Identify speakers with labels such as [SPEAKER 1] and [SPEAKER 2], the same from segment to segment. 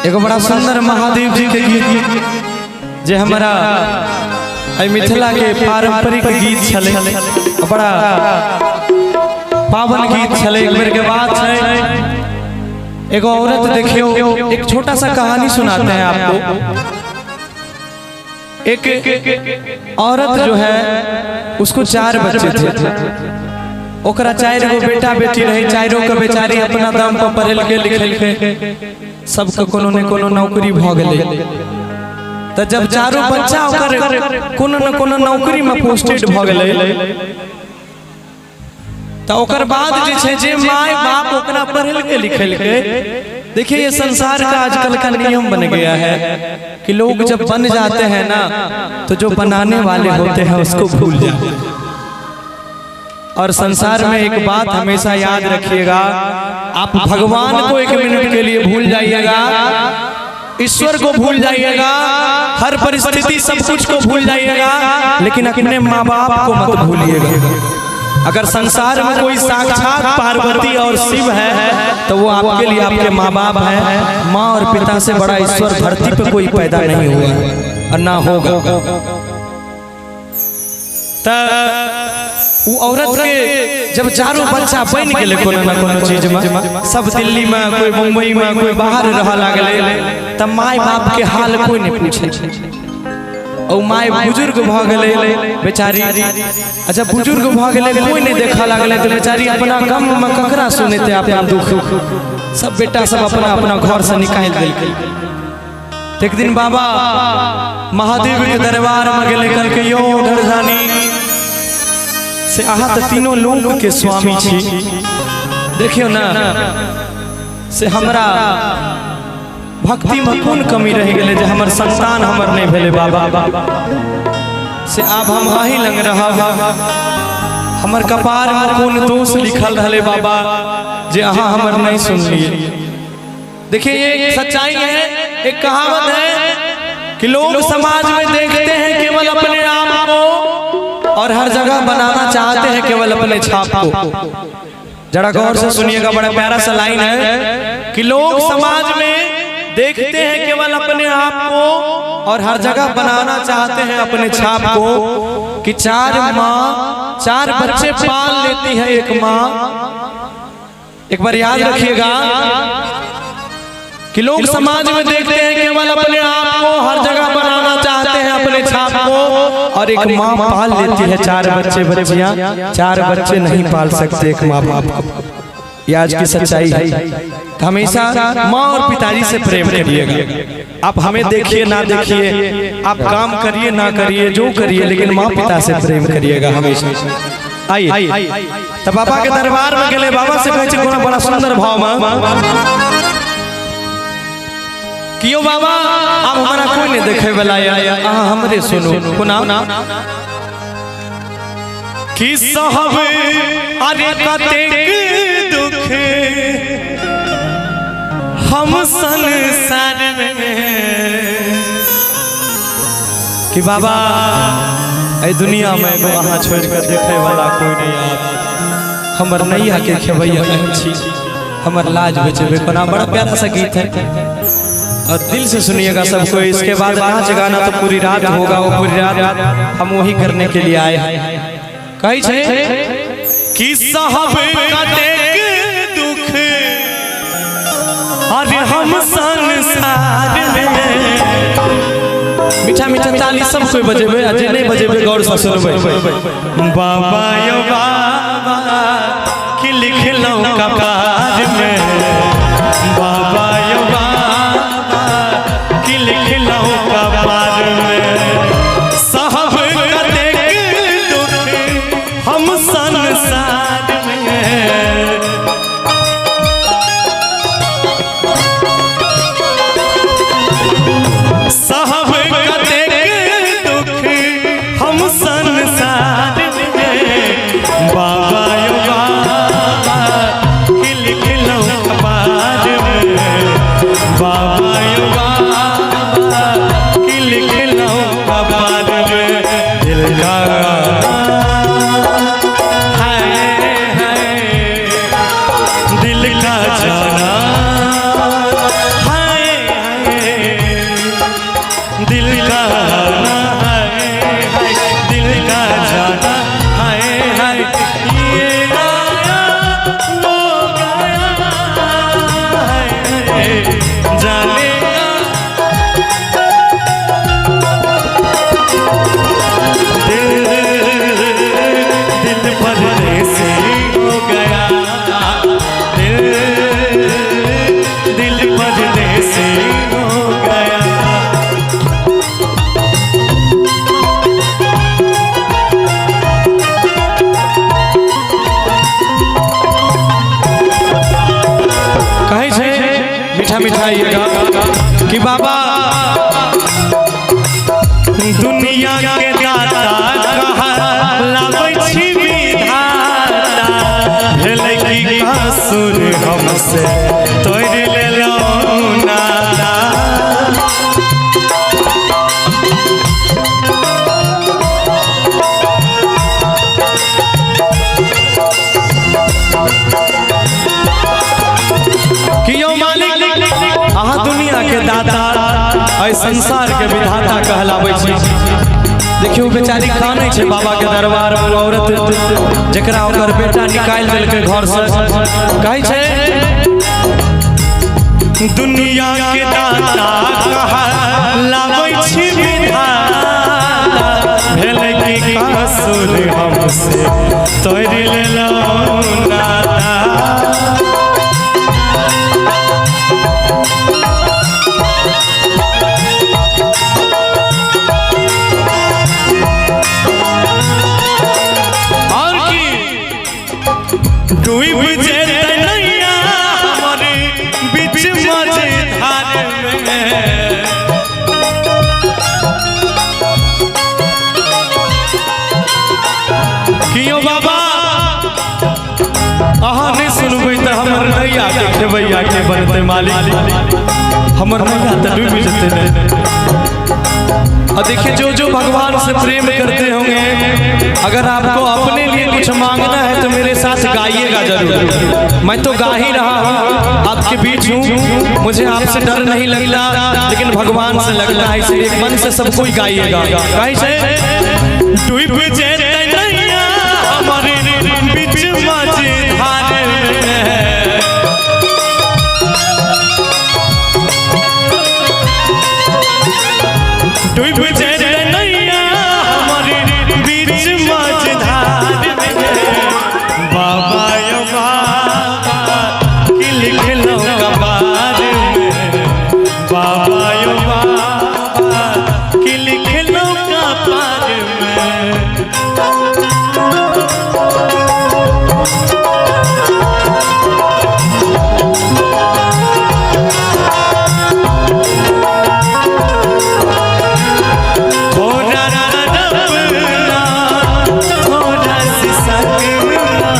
[SPEAKER 1] एगो बड़ा सुंदर महादेव जी के गीत जे हमारा एहि मिथिला के पारंपरिक गीत छलै, बड़ा पावन गीत छलै। एक बेर के बात छै, एगो औरत, देखियो, एक छोटा सा कहानी सुनाते हैं आपको। एक औरत जो है, उसको चार बच्चे थे। ओकरा चारि गो बेटा बेटी रहे। चारिो के बेचारी अपना दम पर पढ़ेलकै लिखेलकै, सबके कोनो ने कोनो नौकरी भऽ गेलै। तऽ जब चारो बच्चा ओकर कोनो ने कोनो नौकरी में पोस्टेड भऽ गेलै, तऽ ओकर बाद जे छै, जे माय बाप ओकरा पढ़ेलकै लिखेलकै। देखिए, ये संसार का आजकल का नियम बन गया है कि लोग जब बन जाते हैं ना, तो जो बनाने वाले होते हैं उसको भूल जाते हैं। और संसार में एक बात हमेशा याद रखिएगा, आप भगवान को एक मिनट के लिए भूल जाइएगा, ईश्वर को भूल जाइएगा, हर परिस्थिति, सब कुछ को भूल जाइएगा, लेकिन अपने माँ बाप को मत भूलिएगा। अगर संसार में कोई साक्षात पार्वती और शिव है, तो वो आपके लिए आपके माँ बाप हैं। माँ और पिता से बड़ा ईश्वर धरती पे कोई पैदा नहीं हुआ है और ना होगा। त उ औरत के जब चारों बच्चा बनि गेलै कोनो ना कोनो चीज में, सब दिल्ली में, कोई मुंबई में, कोई बाहर रह लागलै, तऽ माय बाप के हाल कोई नहीं पूछे। और माय बुजुर्ग भऽ गेलै बेचारी। अच्छा, बुजुर्ग भऽ गेलै, कोई नहीं देखऽ लागलै, तऽ बेचारी अपना गम में ककरा सुनेतै अपना दुख? सब बेटा सब अपना अपना घर से निकालि देलकै। तऽ एक दिन बाबा महादेव के दरबार में गेलै। कहलकै, यौ औढरदानी, से अहाँ तऽ तीनों लोक के स्वामी छी, देखियौ ने, से हमरा भक्ति में कोन कमी रहि गेलै जे हमर संतान हमर नहि भेलै? बाबा, से आब हम अहीं लग रहब। हमर कपार में कोन दोष लिखल रहलै बाबा, जे अहाँ हमर नहीं सुनलिए? देखिए, ये एक सच्चाई है, एक कहावत है कि लोग समाज में देखते हैं केवल अपने आप को और हर जगह बनाना चाहते हैं केवल अपने छाप को। जरा गौर से सुनिएगा, बड़ा प्यारा सा लाइन है कि लोग समाज में देखते हैं केवल अपने आप को और हर जगह बनाना चाहते हैं अपने छाप को, कि चार माँ, चार बच्चे पाल लेती है एक माँ। एक बार याद रखिएगा कि लोग समाज में देखते हैं केवल अपने आप को, हर जगह बनाना चाहते हैं अपने छाप को, और एक माँ पाल लेती है चार बच्चे बच्चियां, चार बच्चे नहीं पाल सकते एक माँ बाप को। ये आज की सच्चाई है। तो हमेशा माँ और पिताजी से प्रेम करिएगा। आप हमें देखिए ना देखिए, आप काम करिए ना करिए, जो करिए, लेकिन माँ पिता से प्रेम करिएगा हमेशा। आइए, तो बाबा के दरबार में गेले, बाबा से कहै छै कोनो बड़ा सुंदर भाव में कि यौ बाबा, आब हमरा कोई नहीं देखे वाला या, अहाँ हमरे सुनू। कोना कि सहब अरे कतेक दुख हम संसार में, कि बाबा, एहि दुनिया में एगो अहाँ छोड़ि कऽ देखे वाला कोई नहीं। आप हमर नैया के खेबैया छी, हमर लाज बचेबै कोना? बड़ा प्यारा सा गीत है और दिल से सुनिएगा सबको। इसके बाद नाच गाना तो पूरी रात होगा, वो पूरी रात हम वही करने के लिए आए हैं। कहै छै कि सहब कतेक दुख अरे हम संसार में। मीठा मीठा ताली सब कोई बजेबै आ जे नहीं बजेबै, गौर से सुनबै। बाबा यो बाबा, कि लिखलहुँ कपार में, बाबा यो बाबा, कि लिखलहुँ कपार में, सहब कतेक दुख हम संसार में। सहब कतेक दुख हम संसार में, बाबा यो बाबा, कि लिखलहुँ कपार में, बाबा यो बाबा, कि लिखलहुँ कपार में। दिल का हाय हाय, दिल का जाना हाय। जाने दिल दिल परदेसी हो गया, दिल दिल परदेसी हो गया। कहै छै मीठा मीठा ये कि बाबा दुनिया के दाता कहाँ लाबै छी विधाता, भेलै की कसूर हमसे तोड़ि लेलहुँ नाता। कि यौ मालिक अहाँ दुनिया के दाता एहि संसार के विधाता कहलाबै छी। देखियौ बेचारी कानै छै बाबा के दरबार में, औरत जकरा ओकर बेटा निकालि देलकै घर से, कहै छै दुनिया के दाता कहाँ लाबै छी विधाता, भेलै की कसूर हमसे तोड़ि लेलहुँ नाता। और की डूब जेतै नैया हमर बीच मझधार में, कियो बाबा अहाँ नहीं सुनबै तऽ हमर नैया के खेबैया के बनतै मालिक, हमर नैया तऽ डूबि जेतै ने। और देखिए जो जो भगवान से प्रेम करते होंगे, अगर आपको अपने लिए कुछ मांगना है तो मेरे साथ गाइएगा जरूर। मैं तो गा ही रहा हूँ, आपके बीच हूँ, मुझे आपसे डर नहीं लगता, लेकिन भगवान से लगता है, इसलिए मन से सब कोई गाइएगा। कैसे डूब जेतै नैया हमर बीच मझधार में, डूब जेतै नैया हमर बीच मझधार में, बाबा यौ बाबा की लिखलहुँ कपार में, बाबा यौ बाबा की लिखलहुँ कपार में। थोड़ा तड़पना, थोड़ा सिसकना,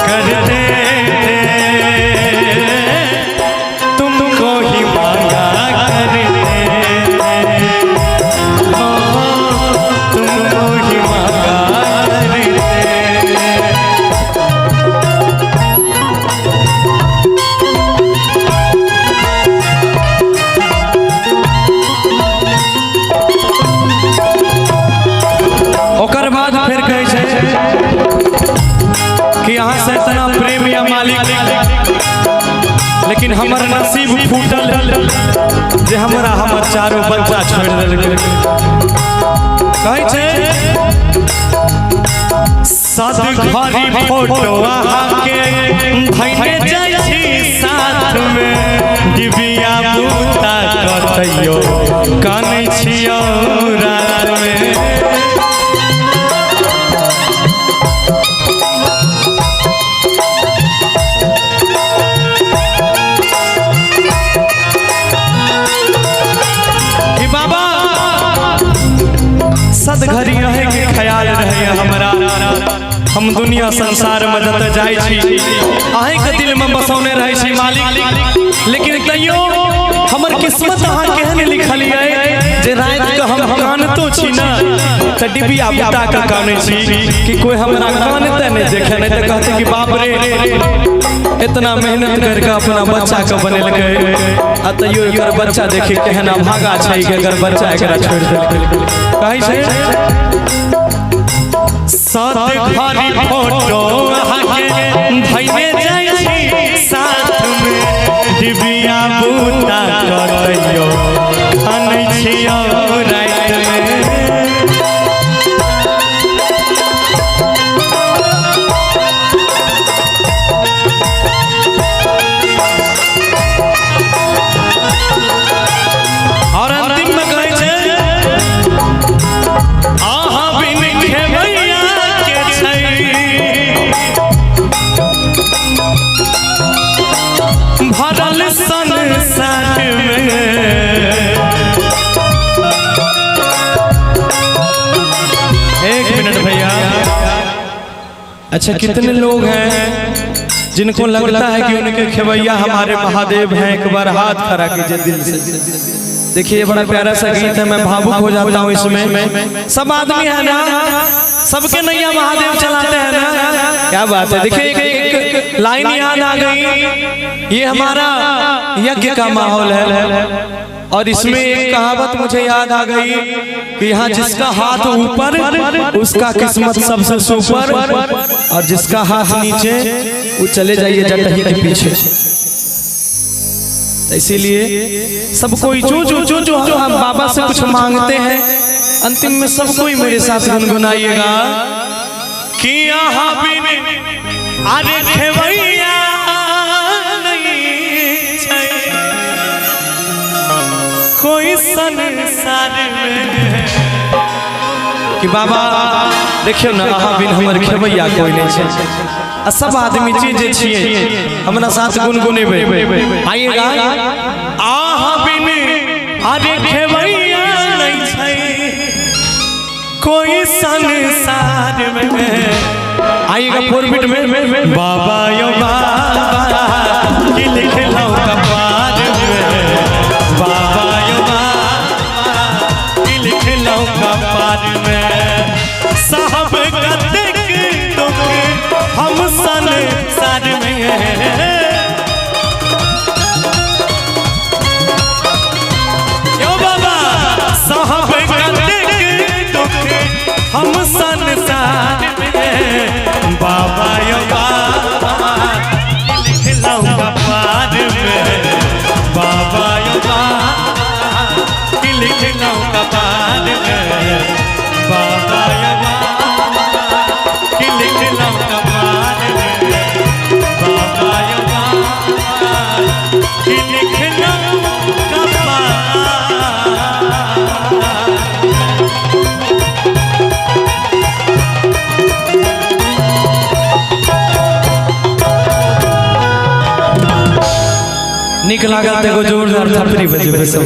[SPEAKER 1] करते थे तुमको ही मांगा करते थे, ओ, तुमको ही मांगा करते थे। ओकर बाद फेर कहै छै कि अहाँ से इतना प्रेम या मालिक, लेकिन हमर नसीब फूटल जे हमरा हमर चारो बच्चा छोड़ि देलकै। कहै छै सद घड़ी फोटो अहाँके धैने जाइ छी साथ में, डिबिया बूता कतैयो कानै छियौ रात में। कि बाबा सद घड़ी रहे के ख्याल रहे हमरा, हम दुनिया संसार में जतऽ जाइ छी अहींके दिल में बसौने रहै छी मालिक, लेकिन तैयो हमर किस्मत अहाँ केहन लिखलियै जे राति के हम कानतो छी ना त डिबिया बुता के कानै छी कि कोई हमरा कानते नहीं देखे, नहीं त कहते कि बाप रे इतना मेहनत करके अपना बच्चा के बनेलकै आ तैयो एकर बच्चा देखी केहन अभागा छै कि एकर बच्चा एकरा छोड़ि देलकै। कहै छै सात घड़ी फोटो अहाँके धैने जाइ छी साथ में डिबिया बूता कतैयो अनै छियौ राति में। और अंतिम में कहै छै अहाँ बिन खेबैया के छै भरल संसार में। एक मिनट भैया, अच्छा कितने लोग हैं जिनको लगता है कि उनके खेवैया हमारे महादेव हैं, एक बार हाथ खड़ा कीजिए दिल से। देखिए ये बड़ा प्यारा सा गीत है, मैं भावुक हो जाता हूँ इसमें। सब आदमी है ना, सबके नैया महादेव चलाते हैं ना, क्या बात है। देखिए एक लाइन याद आ गई, ये हमारा यज्ञ का माहौल है और इसमें एक कहावत मुझे याद आ गई कि यहाँ जिसका हाथ ऊपर उसका किस्मत सबसे सुपर, और जिसका हाथ नीचे वो चले जाइए जटही के पीछे। इसीलिए सब कोई जो जो जो जो हम बाबा से कुछ मांगते हैं अंतिम में सब कोई मेरे साथ गुनगुनाइएगा कि यहाँ बिन अरे खेवैया नहीं छै कोई संसार में। कि बाबा देखियो ना अहाँ बिन हमर खेवैया कोई नहीं छै। आ सब आदमी जे जे छियै हमरा साथ गुनगुनेबै, आइएगा अहाँ बिन अरे खेवैया नहीं छै कोई संसार में। आइएगा 4 बीट में बाबा यो बाबा की लिखलौं कपार में, बाबा यो बाबा की लिखलौं कपार में। साहब कतेक दुख हम संसार में। यो बाबा साहब कतेक दुख हम संसार में, बाबा यो बाबा लिखलौं कपार में, बाबा यो बाबा लिखलौं कपार में, बाबा यो बाबा लिखलौं कपार में, बाबा यो बाबा लिखलौं कपार। नीक लागल त एगो जोरदार थपड़ी बजेबै सब।